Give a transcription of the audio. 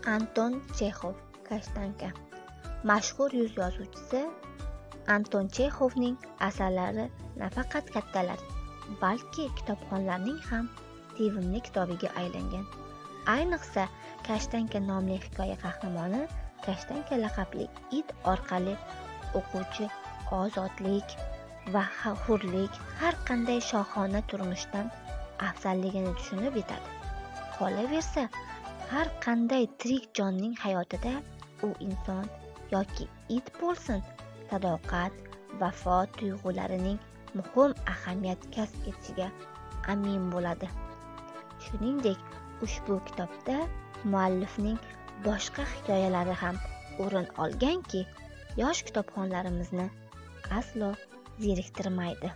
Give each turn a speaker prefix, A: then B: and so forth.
A: Anton Chexov, Kashtanka. Mashhur rus yozuvchisi Anton Chexovning asarlari nafaqat kattalar, balki kitobxonlarning ham sevimli kitobiga aylangan. Ayniqsa, Kashtanka nomli hikoya qahramoni Kashtanka laqabli it orqali o'quvchi ozodlik va hurlik har qanday shohona turmushdan afzalligini tushunib yetadi. Qolaversa, har qanday tirik jonning hayotida, u inson yoki it bo'lsin, sadoqat, vafo tuyg'ularining muhim ahamiyat kasb etishiga amin bo'ladi. Shuningdek, ushbu kitobda muallifning boshqa hikoyalari ham o'rin olganki, yosh kitobxonlarimizni aslo zeriktirmaydi.